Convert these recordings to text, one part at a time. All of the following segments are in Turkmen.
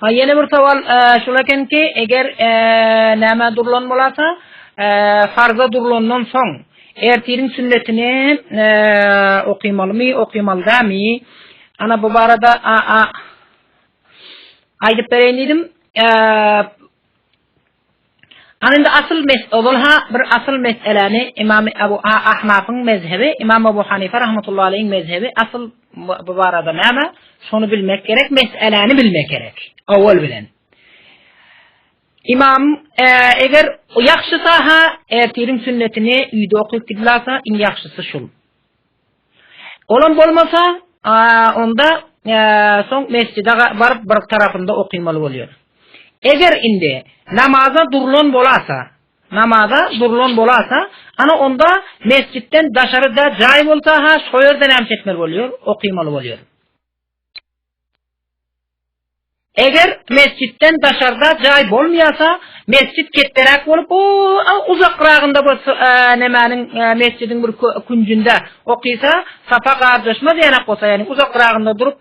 Ha ýene bir sowal şul ekenki, eger nämä durlan bolasa, farza durlandan soň ertiriň sünnetini okymalymy, okymaly dälmi? Ana bu barada aýdyp bereýin diýdim. Ana indi asyl mes ozal ha bir asyl meseläni Imam Abu Ahnafyň mezhebi, Imam Abu Hanife rahmetullahi aleyhiň mezhebi asyl bu barada näme? Şony bilmek gerek, meseläni bilmek gerek. Owal bilen. Imam e, eger ýagşysa ha ertiriň sünnetini öýde okyp gidilasa iň ýagşysy şul. Olam bolmasa, onda soň mesjide baryp bir tarapynda okymaly bolýar. Eger indi namaza durlan bolasa, namaza durlan bolasa, ana onda mesjitden daşaryda jaý bolsa ha şo ýerde näme etmeli bolýar? Okymaly bolýar. Eger mesjitden daşarda jaý bolmaýasa, mesjit ketderäk bolup, o uzakragynda bir nemäniň mesjidiň bir künjünde okysa, sapa garjaşmaz ýanak bolsa, ýagny uzakragynda durup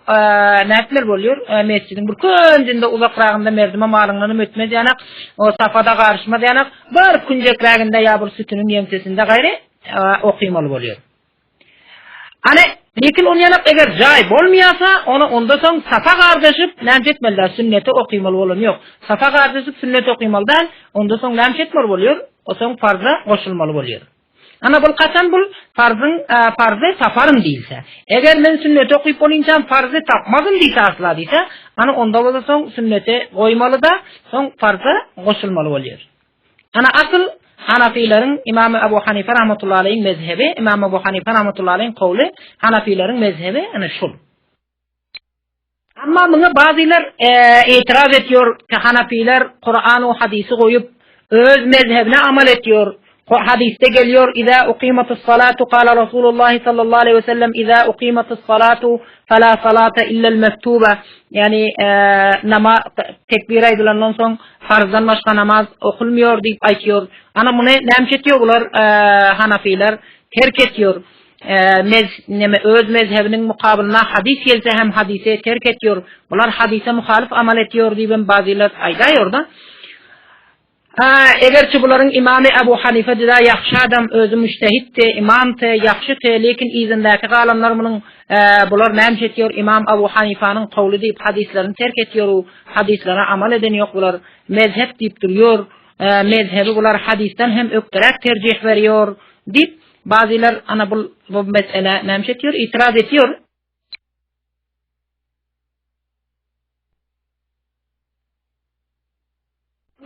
nätmeli bolýar, mesjidiň bir künjünde uzakragynda merdime malyňdanam ötmez ýanak, o sapa-da garyşmaz ýanak, bir künjekräginde ýa bir sütüniň ýeňsesinde gaýry okymaly bolýar. Ana, lekin ony ýanak eger jaý bolmaýasa, ony onda soň safa garjaşyp, näme etmeli däl, sünneti okymaly bolany ýok. Safa garjaşyp sünnet okymaly däl, onda soň näme etmeli bolýar? O soň farza goşulmaly bolýar. Ana bul haçan bul farzyň farzy taparyn diýilse. Eger men sünneti okyp bolynçam farzy tapmazyn diýse asla diýse, ana onda bolsa soň sünneti goýmaly-da, soň farza goşulmaly bolýar. Ana asyl Hanafileriň Imamy Abu Hanife rahmetullahi aleýhiň mezhebi, Imam Abu Hanife rahmetullahi aleýhiň kowly, Hanafileriň mezhebi ana şul. Amma muňa bazylar itiraz etýär ki Hanafiler Kuran we hadysy goýup öz mezhebine amal etýär. Hadysda gelýär, Iza uqimatus salatu kala Rasulullah sallallahu aleýhi we sellem iza uqimatus salatu fala salata illal mektuba. Ýani nama tekbir aýdylandan soň Farzdan başga namaz okulmaýar diýip aýtýar. Ana muny näme üçin etýär bular hanafiler? Terk etýär. Mez neme öz mezhebiniň mukabylyna hadys gelse hem hadysy terk etýär. Bular hadysa muhalyf amal etýär diýip hem bazylar aýdaýar-da. Ha, egerçi bularyň imamy Abu Hanife juda ýagşy adam, özi mujtehitdi, imamdy, ýagşydy, lekin yzyndaky galanlar munuň bular näme etýär, imam Abu Hanifanyň kowly diýip hadyslaryny terk etýär, Hadyslara amal eden ýok bular mezhep diýip durýor mezhebi bular hadysdan hem ökderäk terjih berýor diýip bazylar ana bul bu meselä näme etýor itiraz etýor.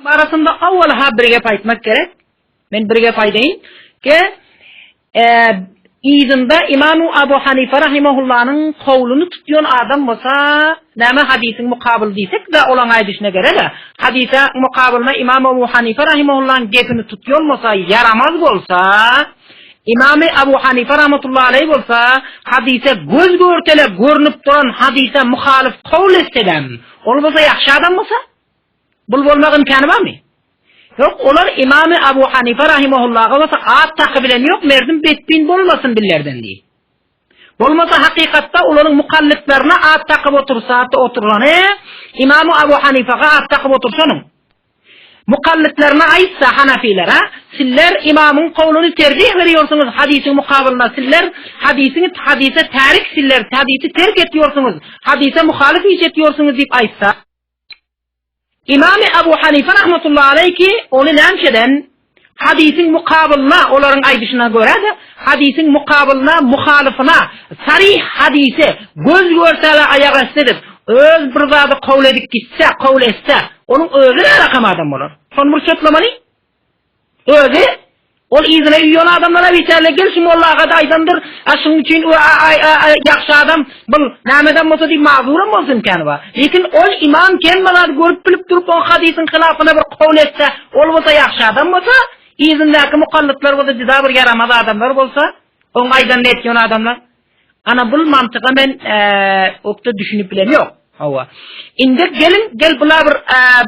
Barasynda awal ha bir gep aýtmak gerek. Men bir gep aýdaýyn ki, yzynda Imam Abu Hanife rahimahullanyň kowluny tutýan adam bolsa, näme hadysyň mukabyly diýsek-de, olaň aýdyşyna görä-de, hadysa mukabylyna Imam Abu Hanife rahimahullanyň gepini tutýan bolsa, ýaramaz bolsa, Imamy Abu Hanife rahmetullahi aleýh bolsa, hadysa göz görtele görnüp duran hadysa muhalyf kowl etsedem, ol bolsa ýagşy adam bolsa, Bul bolmak imkany barmy? Ýok, olar Imamy Abu Hanife rahimahullaha bolsa at taky bilen ýok, merdim betbin bolmasyn billerden diý. Bolmasa hakykatda olaryň mukallitlerine at takyp otursa, oturany Imamy Abu Hanife'e at takyp otursanyň. Mukallitlerine aýtsa hanafilere, siller imamyň kowluny terjih berýorsuňyz hadysyň mukabylyna, siller hadysyň hadysa tärik siller, hadysy terk etýorsuňyz, hadysa muhalyf iş etýorsuňyz diýip aýtsa, Imamy Abu Hanife rahmetullahi aleýhi ony nämşeden hadysyň mukabylyna, olaryň aýdyşyna görä-de, hadysyň mukabylyna, muhalyfyna, saryh hadyse göz görsäle aýak asty edip, öz bir zady kabul edip gitse, kabul etse, onuň özi närakam adam bolar? Şony bir çöplemeli. Özi ol yzyna üýen adamlara biçäre gel şu molla aga-da aýdandyr, a şuň üçin ýagşy adam bul nämeden bolsa diýip mazuram bolsa imkany bar. Lekin ol imam kem bir zady görüp bilip durup o hadysyň hylafyna bir kawl etse, ol bolsa ýagşy adam bolsa, yzyndaky mukallytlar bolsa juda bir ýaramaz adamlar bolsa, oň aýdanyny etýän adamlar. Ana bul mantyga men okda düşünip bilen ýok. Hawa. Indi geliň, gel bula bir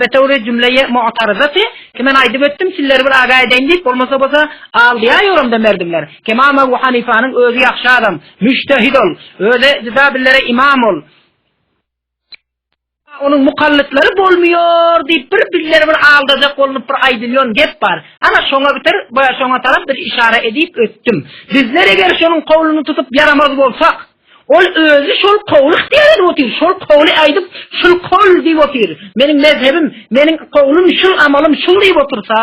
betewri jümleýe mu'taryzaty, ki men aýdyp ötdüm, sizleri bir aga edeýin diýip, bolmasa bolsa aldyýa ýoramda merdimler. Ki Imam Abu Hanifanyň özi ýagşy adam, müştehid ol, özi juda billere imam ol. Onuň mukallytlary bolmuýar diýip bir bizleri bir aldajak bolnup bir aýdylýan gep bar. Ana şoňa bitir, şoňa tarap bir işara edip ötdüm. Bizler eger şonuň kowluny tutup ýaramaz bolsak, ol özi şol kowly ihtiýar edip otyr, şol kowly aýdyp, şul kol diýip otyr. Meniň mezhebim, meniň kowlum şul, amalym şul diýip otursa,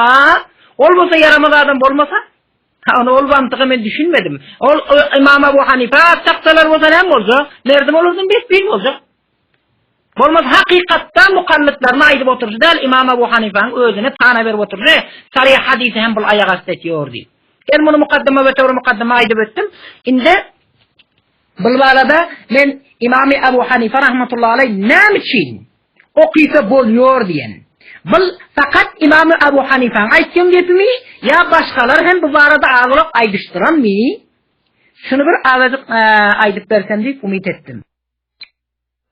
ol bolsa ýaramaz adam bolmasa, Ha ony ol mantyga men düşünmedim. Ol Imam Abu Hanifa çaksalar bolsa näme boljak? Merdim olardan betbin boljak. Bolmaz hakykatda mukallytlaryny aýdyp oturyşy däl Imam Abu Hanifanyň özüne tana berip oturyşy saryh hadysy hem bul aýak asty etýor diýip. Men muny mukaddama we töwra mukaddama aýdyp ötdüm. Indi bul barada men Imam Abu Hanifa rahmetullahi aleyh näme üçin okysa bolýor diýen. Bul fakat Imam Abu Hanifanyň aýtýan gepimi ýa başgalar hem bu barada azrak aýdyşdyranmy? Şuny bir azajyk aýdyp bersem diýip umyt etdim.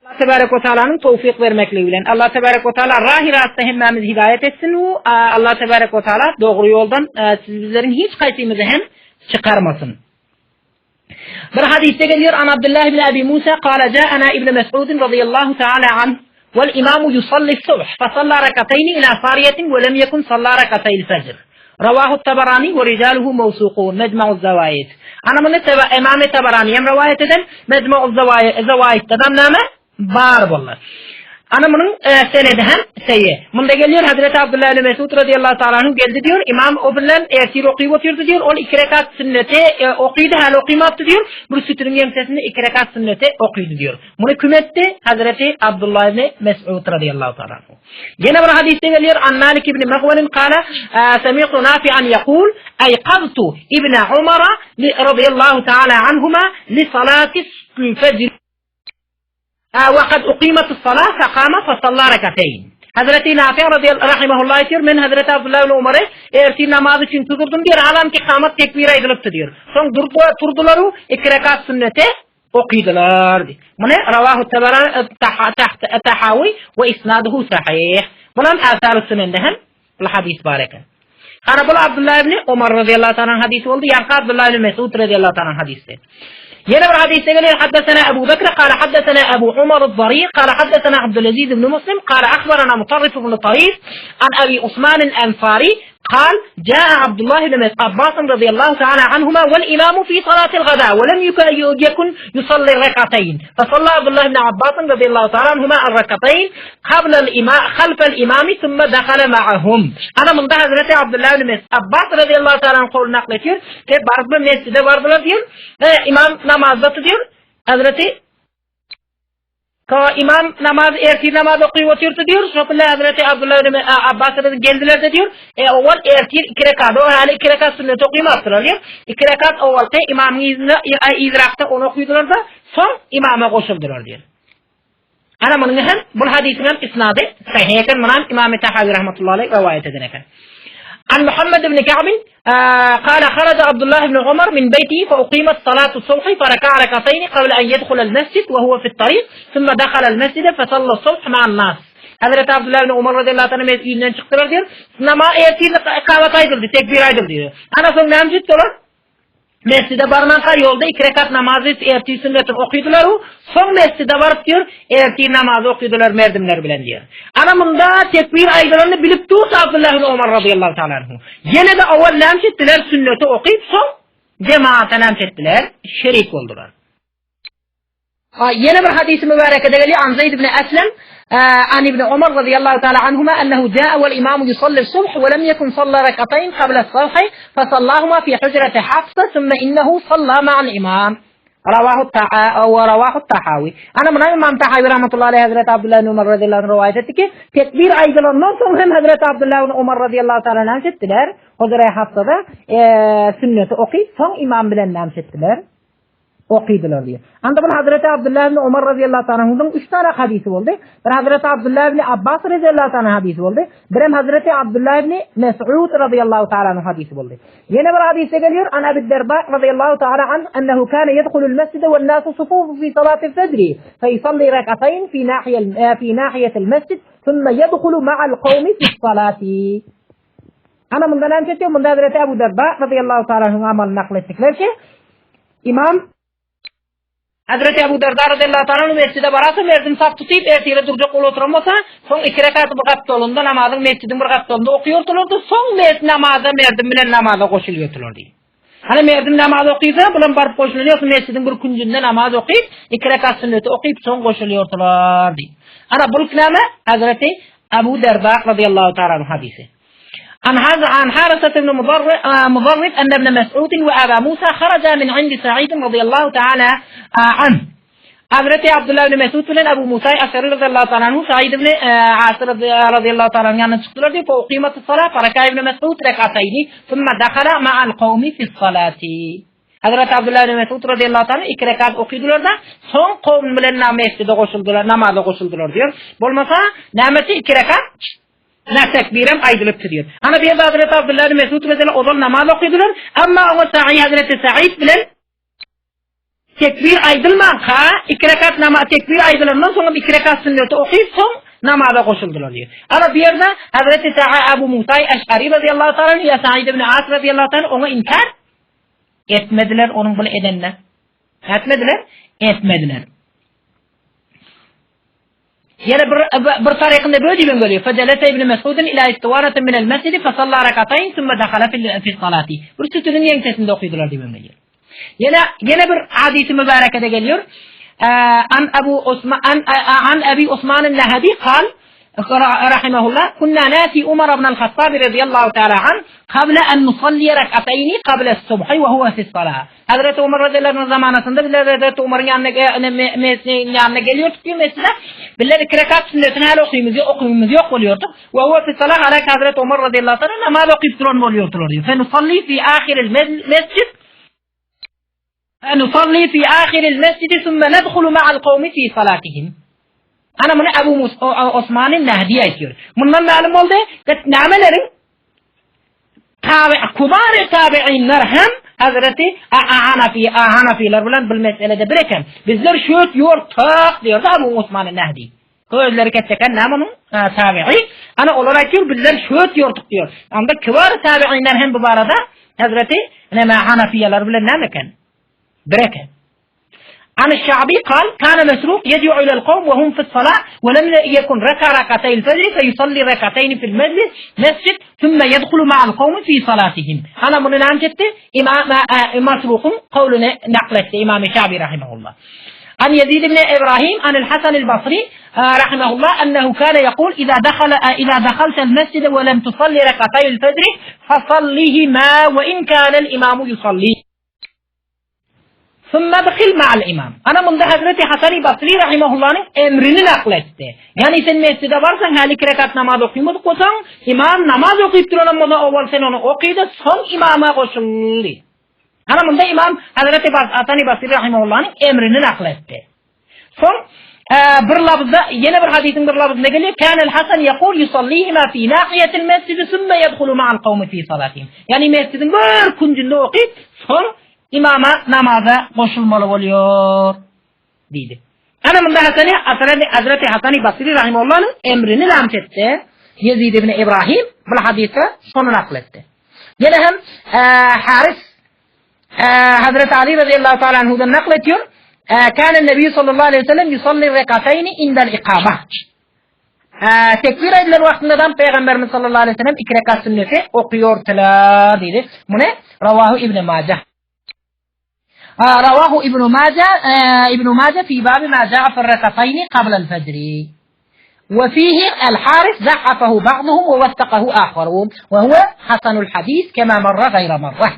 Allah tebarek we taalanyň towfyk bermekligi bilen Allah tebarek we taala rahy rastda hemmämizi hidaýat etsin we Allah tebarek we taala dogry ýoldan siz bizleriň hiç haýsymyzy hem çykarmasyn. Bir hadysda gelýär an Abdullah ibn Abi Musa kala ja'ana ibn Mes'ud radiyallahu ta'ala an wal imam yusalli subh fa salla rak'atayn ila sariyatin we lem yekun salla rak'atayl fajr. Rawahu Tabarani we rijaluhu mewsukun, Mejma'uz Zawaid. Ana muny Imam Tabarani hem rowaýat eden, Mejma'uz Zawaidde näme? Bar boldy. Ana munuň e, senedi hem seýe. Munda gelýär Hazreti Abdullah ibn Mesud radiyallahu ta'ala anhu geldi diýär, imam o bilen ertir okyp otyrdy diýär, ol iki rekat sünneti e, okydy, häli okymapdy diýär, bir sütüniň ýeňsesinde iki rekat sünneti okydy diýär. Muny kim etdi? Hazreti Abdullah ibn Mesud radiyallahu ta'ala anhu. Ýene bir hadysda gelýär, An Malik ibn Maghwalin kala, Sami'tu Nafi'an yaqul, Ayqaztu ibn Umara radiyallahu ta'ala anhuma li salati fajr wa kad uqimat as-salah fa qama fa salla rak'atayn. Hazreti Nafi radiyallahu rahimehullah aýtýar, men Hazreti Abdullah ibn Umary ertir namaz üçin turdum diýär, halam ki kamat tekbir aýdylypdy diýär. Soň durdy, turdular, iki rekat sünnete okydylar. Muny rawahu Tahawi we isnaduhu sahih. Bulam Asar Sunende hem bu hadis bar eken. Hana bul Abdullah ibn Umar radıyallahu ta'ala hadisi boldy. Ýaňky Abdullah ibn Mesud radıyallahu ta'ala hadisi. Ýene bir hadisde gelýär, Haddesena Ebu Bekr, kala haddesena Ebu Umar az-Zarir, kala haddesena Abdülaziz ibn Muslim, kala akhbarana Mutarrif ibn Tarif, an Abi Usman al-Ansari, قال جاء عبد الله بن عباس رضي الله تعالى عنهما والإمام في صلاة الغداء ولم يكن يصلي الركعتين فصلى عبد الله بن عباس رضي الله تعالى عنهما الركعتين قبل الإمام خلف الإمام ثم دخل معهم أنا من ده حضرت عبد الله بن عباس رضي الله تعالى عنه قول نقل ediyor. Ve barıp mescide vardılar diyor. E, imam namazda diyor. Hazreti Ka imam namaz ertir namaz okyp otyrdy diýär. Şo günde Hazreti Abdullah ibn Abbas radiyallahu geldiler de diýär. E owal ertir iki rekat o hali iki rekat sünnet okymapdylar diýär. Iki rekat owalky imamyň yzynda yzrakda ony okydylar da soň imama goşuldylar diýär. Ana munuň hem bu hadisyň hem isnady sahih eken. Muny hem Imam Tahawi rahmetullahi aleyh rivayet eden eken. An Muhammed ibn Ka'b قال خرج عبد الله بن عمر من بيته فأقيمت صلاة الصبح فركع ركعتين قبل أن يدخل المسجد وهو في الطريق ثم دخل المسجد فصلى الصبح مع الناس. Hazreti Abdullah ibn Umar radıyallahu anh öýünden çykdylar diýär. Nama ertir ikamet aýdyldy, tekbir aýdyldy diýär. Ana soň näme diýdiler? Mesjide barmanka ýolda iki rekat namazy ertir sünnetini okydylar u, soň mesjide baryp diýär, ertir namazy okydylar merdimler bilen diýär. Ana munda tekbir aýdylanyny bilip dursa Abdullah ibn Omar radıyallahu ta'ala anhu. Ýene de owal näme etdiler? Sünneti okyp soň jemaata näme etdiler? Şerik boldular. Ýene bir hadysy mübärekede gelýär, An Zeýd ibn Eslem, an ibn Omar radiyallahu ta'ala anhuma ennehu jaa wal imamu yusalli subh we lem yekun salla rak'atayn qabla as-subh fa sallahuma fi hujrati Hafsa thumma innehu salla ma'al imam. Rawahu wa rawahu Tahawi. Ana muny Imam Tahawi rahmetullahi aleyh Hazreti Abdullah ibn Umar radiyallahu anh rowaýat etdi ki, tekbir aýdylandan soň hem Hazreti Abdullah ibn Umar radiyallahu ta'ala näme etdiler? Hujra Hafsada sünneti okyp, soň imam bilen näme etdiler? Okydylar diýýär. Anda bul Hazreti Abdullah ibn Omar razyýallahu ta'ala anhudan üç tane hadisi boldy. Bir Hazreti Abdullah ibn Abbas razyýallahu ta'ala hadisi boldy. Bir hem Hazreti Abdullah ibn Mes'ud razyýallahu ta'ala anhu hadisi boldy. Ýene bir hadisde gelýär, An Abi Derda razyýallahu ta'ala anh ennehu kana yedhulul mesjide wen nasu sufufu fi salatil fajri fe yusalli rak'atayn fi nahiye fi nahiyetil mesjid thumma yedhulu ma'al qawmi fi salati. Ana mundan näme çekýär? Munda Hazreti Abu Darda radıyallahu ta'ala anhu amalyny nakl etdikler ki, İmam. Hazreti Ebu Derda radiyallahu ta'ala mescide bararsa merdim saf tutup ertire durjak bolup oturan bolsa, soň iki rekaty bir gapdalynda namazyň mescidiň bir gapdalynda okuýardylardy, soň mes namaza merdim bilen namaza goşulýardylar diýip. Hany merdim namaz okysa, bulam baryp goşulýar, mescidiň bir künjünde namaz okyp, iki rekat sünneti okyp, soň goşulýardylar diýip. Ana bul näme? Hazreti Ebu Derda radiyallahu ta'ala hadisi. An an Harisa ibn Mudarrib enne ibn Mes'ud we Aba Musa haraja min indi Sa'id radiyallahu ta'ala an. Hazreti Abdullah ibn Mesud bilen Abu Musa Aşary radiyallahu ta'ala anhu Sa'id ibn As radiyallahu ta'ala ýanyna çykdylar diýip, uqimatus salat faraka ibn Mesud rekatayni thumma dakhala ma'al qawmi fi salati. Hazreti Abdullah ibn Mesud radiyallahu ta'ala iki rekat okydylar da soň kowum bilen mesjide goşuldylar, namaza goşuldylar diýär. Bolmasa, nämesi iki rekat Na tekbirem aýdylypdy diýer. Ana bu ýerde Hazreti Abdullah ibn Mesud radiyallahu ozal namaz okydylar, emma oňa Sa'i Hazreti Sa'id bilen tekbir aýdylmanka iki rekat namaz tekbir aýdylandan soň iki rekat sünneti okyp soň namaza goşuldylar diýer. Ana bu ýerde Hazreti Sa'a Abu Musa Eş'ari radiyallahu ta'ala ýa Sa'id ibn As radiyallahu ta'ala oňa inkar etmediler onuň bunu edenine. Etmediler? Etmediler. Ýene bir bir tarykynda böyle diýen gelýär. Fejelese ibn Mesudin ila istiwanatin minel mesjidi fesalla rakatayn summa dakhala fil fi salati. Bir sütüniň ýeňsesinde okydylar diýen gelýär. Ýene ýene bir hadisi mübarekede gelýär. An Abu Osman an an Abi Osman an-Nahdi kal rahimahullah kunna nati Umar ibn al-Hattab radiyallahu ta'ala an qabla an nusalli rak'atayn qabla as-subhi wa huwa fi as-salah. Hazreti Umar radıyallahu anh zamanasynda bizler Hazreti Umar'ın yanına, yanına geliyorduk diyor mescide. Bizler iki rekat sünnetini hala okuyumuz, okuyumuz yok oluyorduk. Ve huve fi salah aleyk Hazreti Umar radıyallahu anh namaz okuyup duran oluyordular diyor. Fenusalli fi ahiril mescid Fenusalli fi ahiril mescidi sümme nedhulu ma'al kavmi fi salatihim. Ana bunu Ebu Osman'ın Nehdi aýtýar. Mundan mälim boldy, nämeleriň Tabi, kubary tabiinler hem Hazreti Hanafi, Hanafiler bilen bir meselede bir eken. Bizler şöt ýortak diýerdi Abu Osman Nehdi. Gözleri keteken näme onuň tabi'i? Ana olar aýtýar bizler şöt ýortuk diýär. Anda kibar tabiinler hem bu barada Hazreti näme Hanafiýalar bilen näme eken? Bir eken. An Şa'bi kal, kana Mesruk yed'u ila'l kavm ve hum fi's-salah ve lem yekun reka rakatey'l fecri fe yusalli rekateyn fi'l meclis, mescid, thumme yedhulu ma'al kavmi fi salatihim. Ana muny näme etdi? Imam Mesrukyň kowluny nakletdi Imam Şa'bi rahimehullah. An Yezid ibn Ibrahim anil Hasanil Basri rahimehullah ennehu kana yekul iza dakhala iza dakhalte'l mescide ve lem tusalli rekatey'l fecri fesallihima ve in kana'l imamu yusalli. Summa dkhil ma'al imam. Ana munda Hazreti Hasani Basri rahimahullanyň emrini nakl etdi. Ýagny sen mesjide barsaň, häli iki rekat namaz okymadyk bolsaň, imam namaz okyp duranam bolsa, owal sen ony oky-da, soň imama goşul diýdi. Ana munda imam Hazreti Hasani Basri rahimahullanyň emrini nakl etdi. Soň bir labzda ýene bir hadysyň bir labzynda gelýär, Kânel Hasan ýekul yusallihima fi nahiýetil mesjidi summa ýedhulu ma'al kawmi fi salatihim. Ýagny mesjidiň bir künjünde okyp, soň imama namaza goşulmaly bolýar diýdi. Ana munda Hasani, Hazreti Hasani Basri rahimahullanyň emrini lamç etdi. Ýezid ibn Ibrahim bu hadysda şony nakl etdi. Ýene hem Haris Hazreti Ali radıyallahu ta'ala anhu'dan nakletiyor. Kâne Nebi sallallahu aleyhi ve sellem yusalli rekateyni indel ikame. Tekbir edilen wagtynda Peygamberimiz sallallahu aleyhi ve sellem iki rekat sünneti okuyordular diýdi. Muny Ravahu İbn Majah. Ravahu İbn Majah İbn Majah fi babi ma ja'a fi rekateyni qabla el-fecri. وفيه الحارث ضعفه بعضهم ووثقه آخرون وهو حسن الحديث كما مر غير مرة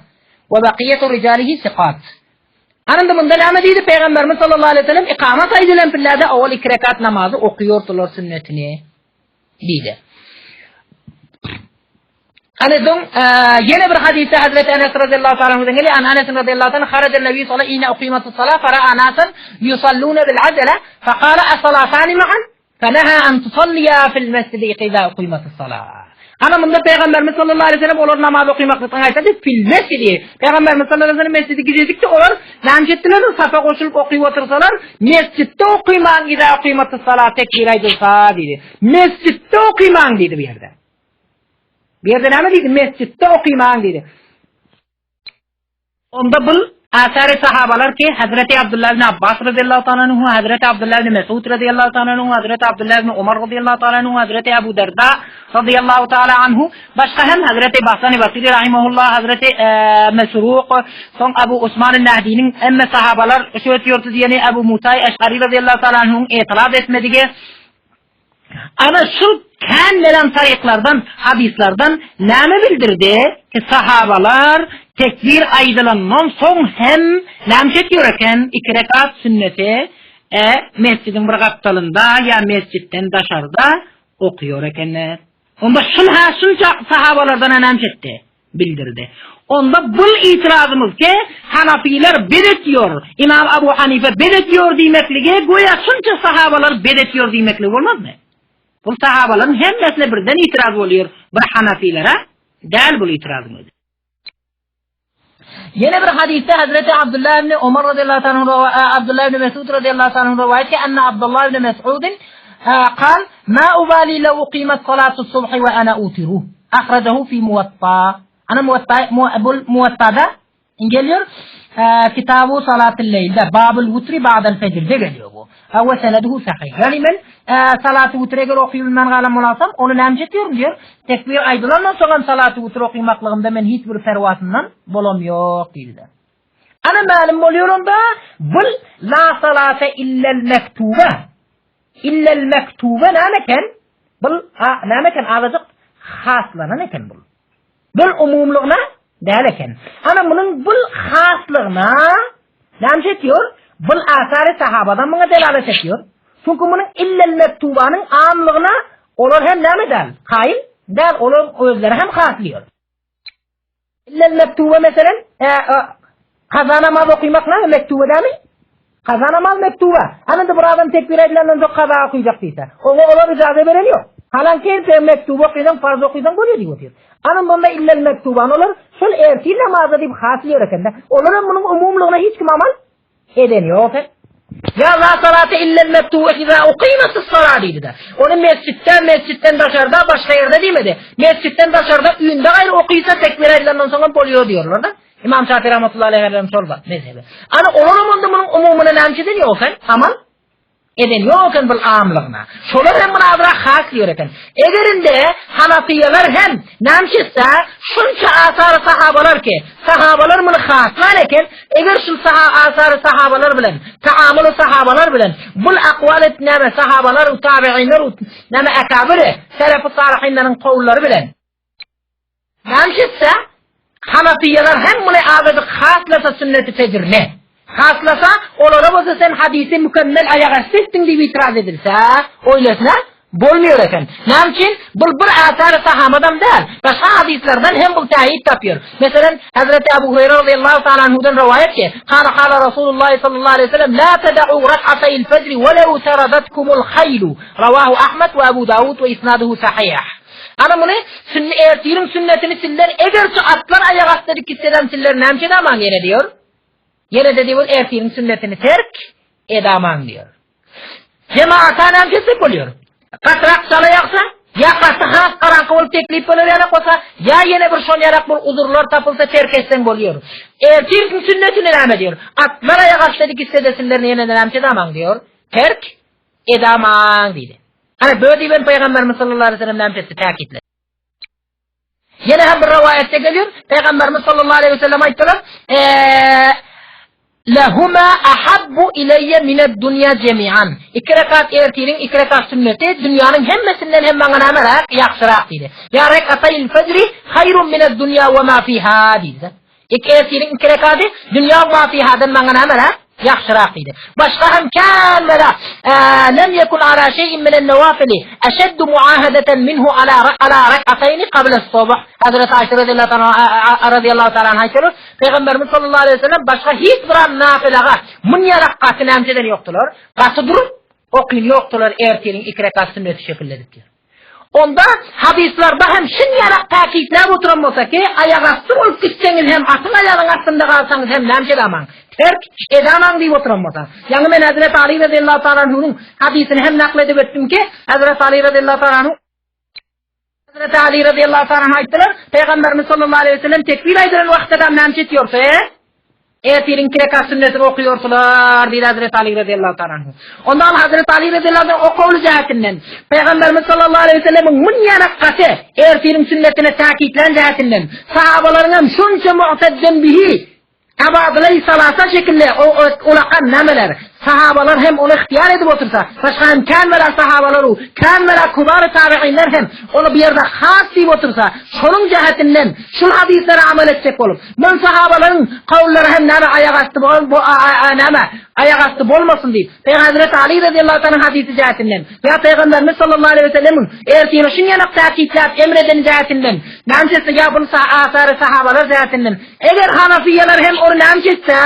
وبقية رجاله ثقات. Anında munda näme diýdi Peygamberimiz sallallahu aleyhi ve sellem ikamet aýdylan pillerde owal iki rekat namazy okuýardylar sünnetini diýdi. Ana soň ýene bir hadysda Hazreti Enes radıyallahu ta'ala anhudan gelýär. An Enes radıyallahu ta'ala haraja Nebi sallallahu aleyhi uqimatus salah fara'a nasan yusalluna bil ajala faqala as-salatani ma'an feneha an tusalliya fil mescidi iza uqimatus salah. Ana munda Peygamberimiz sallallahu aleyhi ve sellem olar namaz okymaklyk aýtdy fil mescidi. Peygamberimiz sallallahu aleyhi ve sellem mescidi girjekdi olar näme etdiler? Safa goşulyp okyp otursalar mescitde okymaň iza uqimatus salah tekbir aýdylsa diýdi. Mescitde okymaň diýdi bu ýerde. Bu ýerde näme diýdi? Mescitde okymaň diýdi. Onda bul Asary sahabalar ki, Hazreti Abdullah ibn Abbas radıyallahu ta'ala anhu, Hazreti Abdullah ibn Mesud radıyallahu ta'ala anhu, Hazreti Abdullah ibn Umar radıyallahu ta'ala anhu, Hazreti Abu Derda radıyallahu ta'ala anhu, başga hem Hazreti Basani Basiri rahimahullah, Hazreti e, Mesruq, soň Abu Osman Nahdiniň emme sahabalar şu ötüyordu diýeni Abu Musa Eş'ari radıyallahu ta'ala anhuň etiraz etmedigi Ana şu kän gelen taryklardan, hadyslardan näme bildirdi? Ki sahabalar tekbir aýdylandan soň hem näme çekiyor eken? Iki rekat sünneti e, mescidiň bir gapdalynda ýa mescitden daşarda okuyor ekenler. Onda şul ha şunça sahabalardan näme çekdi? Bildirdi. Onda bul itirazymyz ki Hanafiler bidet diyor, İmam Abu Hanife bidet diyor diýmekligi göýä şunça sahabalar bidet diyor diýmekligi bolmazmy? Bu sahabalaryň hemmesine birden itiraz bolýar, bir Hanafilere däl bu itirazyň özi. Ýene bir hadysda Hazreti Abdullah ibn Omar radıyallahu anhu Abdullah ibn Mesud radıyallahu anhu rivayet ki enne Abdullah ibn Mesud قال ما أبالي لو أقيمت صلاة الصبح وأنا أوتره أخرجه في موطأ Ana Muvatta Muvattada geliyor. E, Kitabu Salatul Leyl'de Babul Vutri Ba'del Fecr'de geliyor bu. Ve seneduhu sahih. Yani men e, salatı vutre göre okuyup men galan bolasam onu näme diyorum diyor. Tekbir aýdylandan soň salaty wutr okymaklygymda men hiç bir perwasyndan bolam ýok diýdi. Ana mälim bolýar onda bul la salate illel mektuba. Illel mektuba näme eken? Bul näme eken azajyk haslanan eken bul. Bul umumlygyna däl eken. Ana munuň bul haslygyna näme çekiyor? Bul asary sahabadan muňa delalet ediyor. Çünki munuň illel mektubanyň amlygyna olar hem näme däl? Kaýyl däl, olar özleri hem haslıyor. Illel mektuba meselen, e, e, kaza namaz okymak näme mektuba dämi? Kaza namaz mektuba. Ana bir adam tekbir edilenden soň kaza okuyacak diýse. Oňa olar ijaza beren ýok. Halanki sen mektuba okysaň, farz okysaň bolýar diýip otyr. Ana bunda illel mektubany olar şol ertir namazy diýip haslıyor ekende. Olar hem munuň umumlygyna hiç kim amal Eden ýok eken. Ya la salate illel mektubu iza uqimetis sala diýdi-de. Ony mesjitde, mesjitden daşarda, başga ýerde diýmedi. Mesjitden daşarda öýünde gaýry okysa tekbir aýdylandan soň hem bolýar diýorlar-da. Imam Şafi rahmetullahi aleyh hem şol bar mezhebi. Ana olaram onda munuň umumyna näme üçin ýok eken? Amal Eden ýok eken bul amlygyna. Şolar hem muny azrak has diýer eken. Eger indi Hanafiýalar hem nämçe şunça asary sahabalar ki, sahabalar muny haslan eken, eger şul saha asary sahabalar bilen, taamuly sahabalar bilen, bul akwal et näme sahabalar, tabiinler, näme akabiri, selefi salyhinleriň kowllary bilen, Näme Hanafiýalar hem muny azajyk haslasa sünneti fejrine. Haslasa, olara bolsa sen hadisi mükemmel aýak asty etdiň diýip itiraz edilse, oýlasna bolmaýar eken. Näme üçin? Bul bir asary sahabadam däl. Başga hadyslardan hem bul täýit tapýar. Meselem, Hazreti Abu Hureyre radıyallahu ta'ala anhudan rivayet ki, Kala kala Rasulullah sallallahu aleyhi ve sellem, La teda'u rak'atayil fecri ve lev teradatkumul haylu. Ravahu Ahmed ve Abu Davud ve isnaduhu sahih. Ana muny sünni ertiriň sünnetini siller egerçi atlar aýak asty edip gitsedem siller näme üçin edamaň ýene diýor. Ýene de diýor ertiriň sünnetini terk edamaň diýor. Jemaata näme etsek bolýar? Gatyrak çala ýaksa, ýa gaty has garaňky bolup teklip bolar ýaly bolsa, ýa ýene bir şon ýarak bir uzurlar tapylsa terk etseň bolýar. Ertiriň sünnetini näme diýor? Atlar aýak asty edip gitsede siller ýene näme edamaň diýor. Terk edamaň diýdi. Ana bö diýen Peygamberimiz sallallahu aleyhi ve sellem näme etdi täkitledi. Ýene hem bir rivayetde geliyor. Peygamberimiz sallallahu aleyhi ve sellem aýtdylar, eee Lehuma ahabbu ileyye mined dunya jemi'an. Iki rekat ertiriň iki rekat sünneti dünýäniň hemmesinden hem maňa nämeräk ýagşyrak diýdi. Ýa rekatayl fejri haýrun mined dunya we ma fiha diýdi. Iki ertiriň iki rekady dünýä ma fihadan maňa nämeräk ýagşyrak diýdi. Başga hem kän bela lem yekun ala şeyin minen nawafili eşeddu muahadeten minhu ala ala rekatayni qabla subh. Hazreti Ayşe radıyallahu ta'ala radıyallahu ta'ala anha aýtýarlar. Peygamberimiz sallallahu aleyhi ve sellem başga hiç bir nafilaga mun ýarak gaty nämjeden ýokdular. Gaty durup okyn ýokdular ertiriň iki rekat sünneti şekilde diýip. Onda hadyslarda hem şun ýarak täkitläp oturan bolsa ki, aýak asty bolup gitseňiz hem atyň aýagyň astynda galsaňyz hem näme edamaň? Terk edamaň diýip oturan bolsa. Ýaňy men Hazreti Ali radıyallahu ta'ala anhunyň hadysyny hem nakl edip ötdüm ki, Hazreti Ali radıyallahu ta'ala anhu Hazreti Ali radıyallahu ta'ala anhu aýtdylar, Peygamberimiz sallallahu aleyhi ve sellem tekbir aýdylan wagtda da näme etýorsa? Ertiriň iki rekat sünnetini okuýarsylar, diýdi Hazreti Aly razyýallahu taala anhu. Onda ol Hazreti Aly razyýallahu anhu o kowly jähetinden, Pygamberimiz sallallahu aleýhi we sellemiň munýanak gaty ertiriň sünnetini täkitlän jähetinden, sahabalaryň hem şunça mu'tedden bihi Abadylaý salasa şekilli ulakan nämeler, sahabalar hem ony ygtyýar edip otursa, başga hem kän bela sahabalaru, kän bela kubary tabiinler hem ony bu ýerde has diýip otursa, şonuň jähetinden şul hadyslary amal etjek bolup, mün sahabalaryň kawllary hem näme aýak asty bu näme aýak asty bolmasyn diýip, Hazreti Ali razyýallahu taala hadysy jähetinden, ýa Pygamberimiz sallallahu aleýhi we sellemiň ertire şunýanak täkitläp emr eden jähetinden, nämçesi ýa bul asary sahabalar jähetinden, Eger hanafiýeler hem ony näme etse,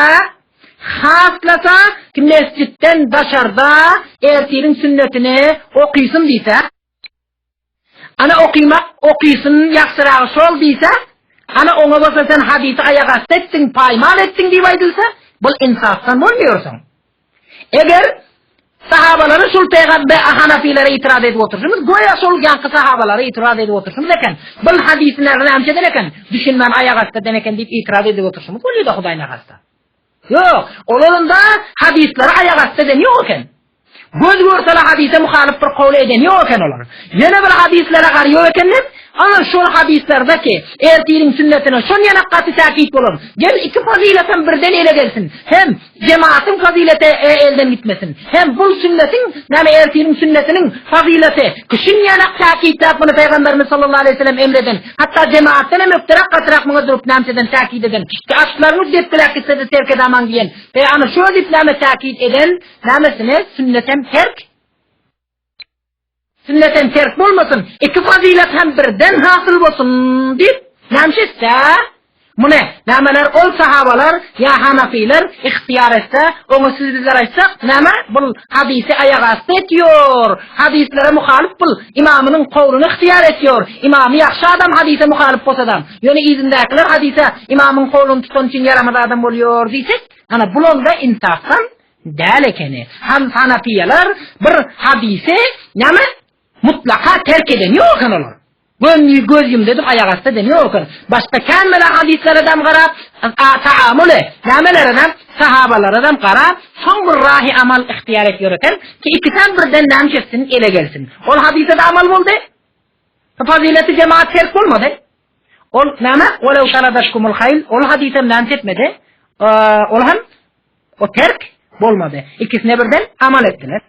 haslasa, ki mesjitden daşarda ertiriň sünnetini okysyn diýse, ana okymak okysyn ýagşyragy şol diýse, ana oňa bolsa sen hadysy aýak asty etdiň, paýmal etdiň diýip aýdylsa, bul ynsapdan bolmaýarsyň. Eger sahabalary şul pygamber hanafilere itiraz edip oturşymyz, göýä şol ýaňky sahabalara itiraz edip oturşymyz eken. Bul hadysy näme eden eken, düşünmän aýak asty eden eken diýip itiraz edip oturşymyz bolýar-da Hudaý nahasta. Ýok, olarynda hadyslary aýak asty eden ýok eken. Göz görsele hadysa muhalyf bir kowly eden ýok eken olar. Ýene bir hadyslara garýok ekenler, ana şol hadyslardaki ertiriň sünnetine şon ýanak gaty täkit bolan. Gel iki fazyletem birden ele gelsin. Hem Jemaatyň fazyleti elden gitmesin. Hem bul sünnetiň, näme ertiriň sünnetiniň fazyleti, kişiň ýanak täkitläp muny Pygamberimiz sallallahu aleýhi we sellem emreden, hatda jemaatdan hem ökderäk gatyrak muňa durup nämçeden täkit eden, ki atlaryňyz depgiläp gitse-de terk edamaň diýen, pe ana şo diýip näme täkit eden nämesine sünnetem terk Sünnet hem terk bolmasyn, iki fazylet hem birden hasyl bolsun diýip, näme etse, muny nämeler ol sahabalar ýa hanafylar ygtyýar etse, oňa siz bizler aýtsak, näme bul hadysy aýak asty etýor, hadyslara muhalyp bul, imamynyň kowluny ygtyýar etýor, imamy ýagşy adam hadysa muhalyp bolsadam, ýöne yzyndakylar hadysa imamyň kowluny tutan üçin ýaramaz adam bolýor diýsek, ana bul onda ynsapdan Däl ekeni. Ham hanafiýalar bir hadysy näme mutlaka terk eden ýok eken olar. Göni göz ýumdy edip aýak asty eden ýok eken. Başga kän bela hadyslara dam garap, taamuly nämelere dam sahabalara dam garap, soň bir rahy amal ihtiýar etýär eken ki ikisem birden näme etsin ele gelsin. Ol hadysa da amal boldy. Fazileti jemaat terk bolmady. Ol näme? Welew taradatkumul haýl. Ol hadysam näme etmedi? Ol hem O terk bolmady. Ikisine birden amal etdiler.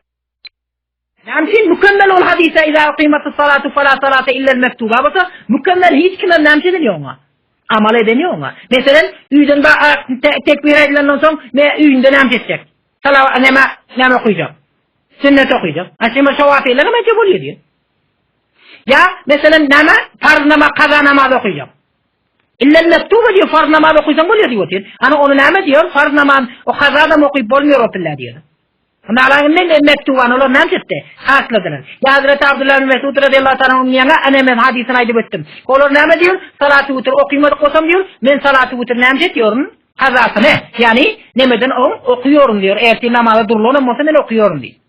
Näme üçin mükemmel ol hadysa iza uqimatus salatu fala salata illel mektuba bolsa, mükemmel hiç kimem näme eden ýok oňa. Amal eden ýok oňa. Meselem, öýden ba tekbir aýdylanda soň me öýünde näme etjek? Salawa näme näme okuyjak? Sünnet okuyjak. A şema şowafiler hem aýtjak bolýar diýär. Ýa meselem näme farz namaz kaza namaz okuyjak. Illel mektuba diýýär, farz namaz okysaň bolýar diýip otyr. Hany ony näme diýýär? Farz namaz o kazadam okyp bolmaýar o pille diýýär. Hany indi men mektubany olar näme etdi? Hasladylar. Ýa Hazreti Abdullah ibn Mesud radiyallahu ta'ala anhu ýaňa ana men hadysyny aýdyp ötdüm. Olar näme diýýär? Salaty witr okymadyk bolsam diýýär, men salaty witr näme etýärin? Kazasyny, ýagny nemeden oň okuýaryn diýýär. Ertir namaza durulanam bolsa men okuýaryn diýýär.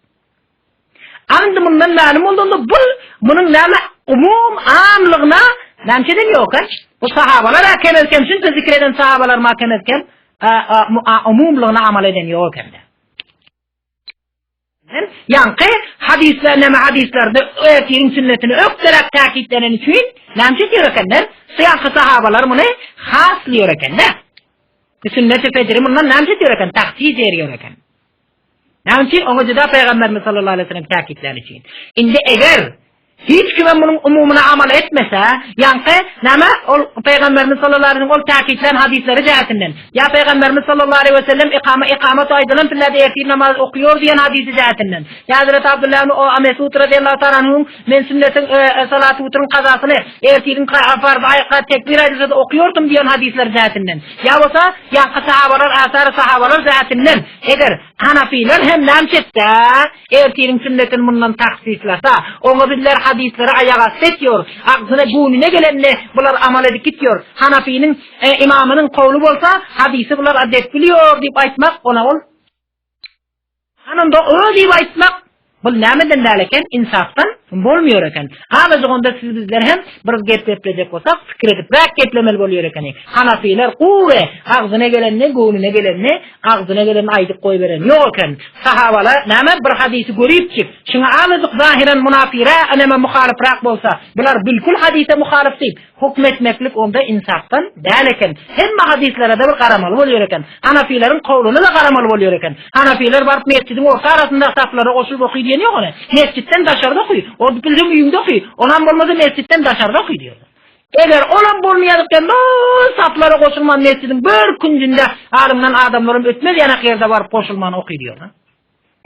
Indi mundan mälim bolanda bul munuň näme umum amlygyna näme eden ýok ha? Bu sahabalar kemez kem şunça zikr eden sahabalar ma kemez kem umumlygyna amal eden ýok ekende. Ýaňky hadyslar näme hadyslerde ertiriň sünnetini ökderäk täkitlenen üçin näme diýer ekenler? Ýaňky sahabalar muny haslıyor ekenler. Sünneti fejri mundan näme diýer eken? Tahsis ediyor eken. Näme üçin? Oňa juda Pygamberimiz sallallahu aleyhi ve sellem täkitläni üçin. Indi eger hiç kimem munuň umumyna amal etmese, ýaňky näme ol Pygamberimiz sallallahu aleyhi ve sellem ol täkitlän hadyslary jähetinden, ýa Pygamberimiz sallallahu aleyhi ve sellem ikama ikamat aýdylan pillerde ertir namaz okuýar diýen hadysy jähetinden, ýa Hazreti Abdullah ibn Mesud radiyallahu ta'ala anhuň men sünnetiň e, e, salaty witrin kazasyny ertiriň farz aýka tekbir aýdylsa okuýardym diýen hadyslar jähetinden, ýa bolsa ýaňky sahabalar asary sahabalar jähetinden Eger hanafylar hem näme etse, ertiriň sünnetini mundan tahsyslasa, oňa bizler hadyslary aýak asty etýor, agzyna göwnüne gelenini bular amal edip gitýor, hanafynyň e, imamynyň kowly bolsa, hadysy bular adep bilýor diýip aýtmak, ona ol Hananda o diýip aýtmak, bul nämeden däl eken, insafdan. Bolmaýar eken. Azajyk onda siz bizler hem bir gep geplejek bolsak, pikir edibräk geplemeli bolýar ekeni. Hanafylar gury agzyna gelenini, göwnüne gelenini, agzyna gelenini aýdyp goýberen ýok eken. Sahabalar näme bir hadysy görüpjik, şuňa azajyk zahyran munafyra näme muhalyfrak bolsa, bular bilkul hadysa muhalyf diýip, Hukm etmeklik onda ynsapdan däl eken. Hemme hadyslara-da bir garamaly bolýar eken. Hanafylaryň kowluna-da garamaly bolýar eken. Hanafylar baryp mesjidiň orta arasynda saplara goşulyp oky diýeni ýok ony. Mesjitden daşarda oky. O bilseň öýüňde oky. Onam bolmasa mesjitden daşarda oky diýýärler. Eger olam bolmaýar eken, saplara goşulman mesjidiň bir künjünde alyňdan adamlaram ötmez ýanak ýerde baryp goşulman oky diýýärler.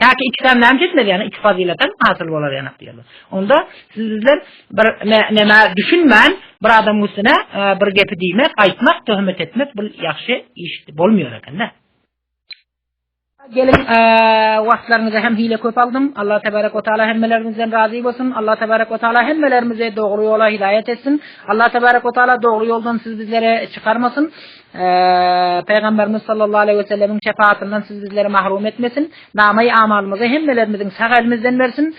Ýa-ki ikisem näme etmez ýagny iki fazyletem hasyl bolar ýanak diýerler. Onda siz bizler bir näme düşünmän bir adamyň üstüne e, bir gepi diýmek, aýtmak, töhmet etmek bu ýagşy iş bolmaýar ekende. Gelin e, wagtlaryňyzy hem hile köp aldym. Allah tebarek we taala hemmelerimizden razy bolsun. Allah tebarek we taala hemmelerimizi dogry ýola hidaýat etsin. Allah tebarek we taala dogry ýoldan siz bizleri çykarmasyn. Pygamberimiz sallallahu aleýhi we sellemiň şefaatyndan siz bizleri mahrum etmesin. Namaý amalymyzy hemmelerimiziň sag elimizden bersin.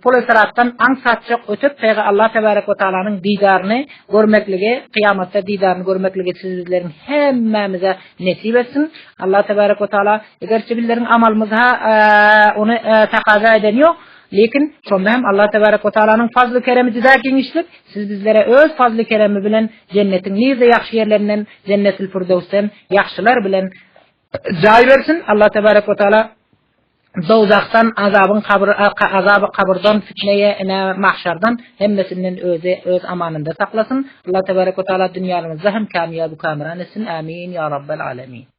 Pul sıratdan aňsatjak ötüp Pyga Allah tebarek we taalanyň didaryny görmekligi, kyýamatda didaryny görmekligi siz bizleriň hemmämize nesip etsin. Allah tebarek we taala egerçe bizleriň amalymyz ha ony takaza eden ýok. Lekin şonda hem Allah tebarek we taalanyň fazly keremi juda giňişlik. Siz bizlere öz fazly keremi bilen jennetiň nirde ýagşy ýerlerinden Jennetil Firdöwsden ýagşylar bilen jaý bersin. Allah tebarek we taala dowzahdan, azabyň kabr azaby kabyrdan, fitneye ine mahşardan hemmesinden özi öz amanynda saklasyn. Allah tebarek we taala dünýämizde hem kamýabu kamran etsin. Amin ya rabbel alemin.